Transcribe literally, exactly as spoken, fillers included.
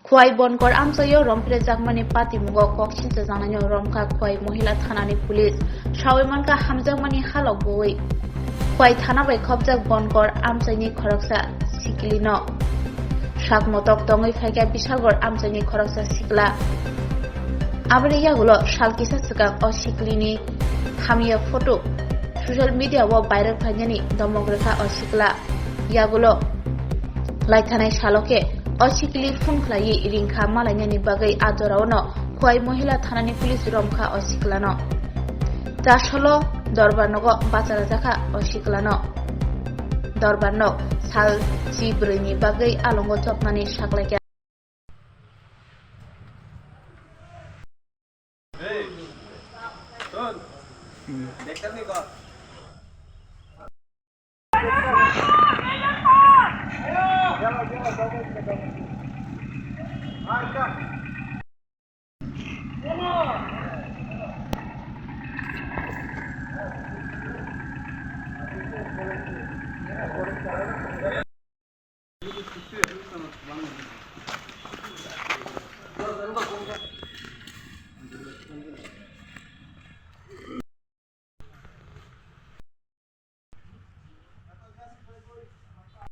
Khwai Bonkor amchaio romphrejakmani patimungo kok silchajaknaino romkha Khwai Mohila Thanani Police. Sawi mankha hamjakmani halok bui. Khwai Thana bai khopjak Bonkor amchaini khoroksa siklino. Sak motok tongwi phaikha Bishalgarh amchaini khoroksa sikla. Aboni yagulo sal kisa swkang o siklini hamya photo social media o viral khlainani domok rwkha o sikla. Yagulo laithanai salo khe o sikli phone khlaiwi ringkha malainani bagwi a jorao no Khwai Mohila Thanani police romkha o siklano. Chasolo dorbar nogo bachalajakha o siklano. Dorbar nog sal chi brwi ni bagwi alongo chopnani saklaikha.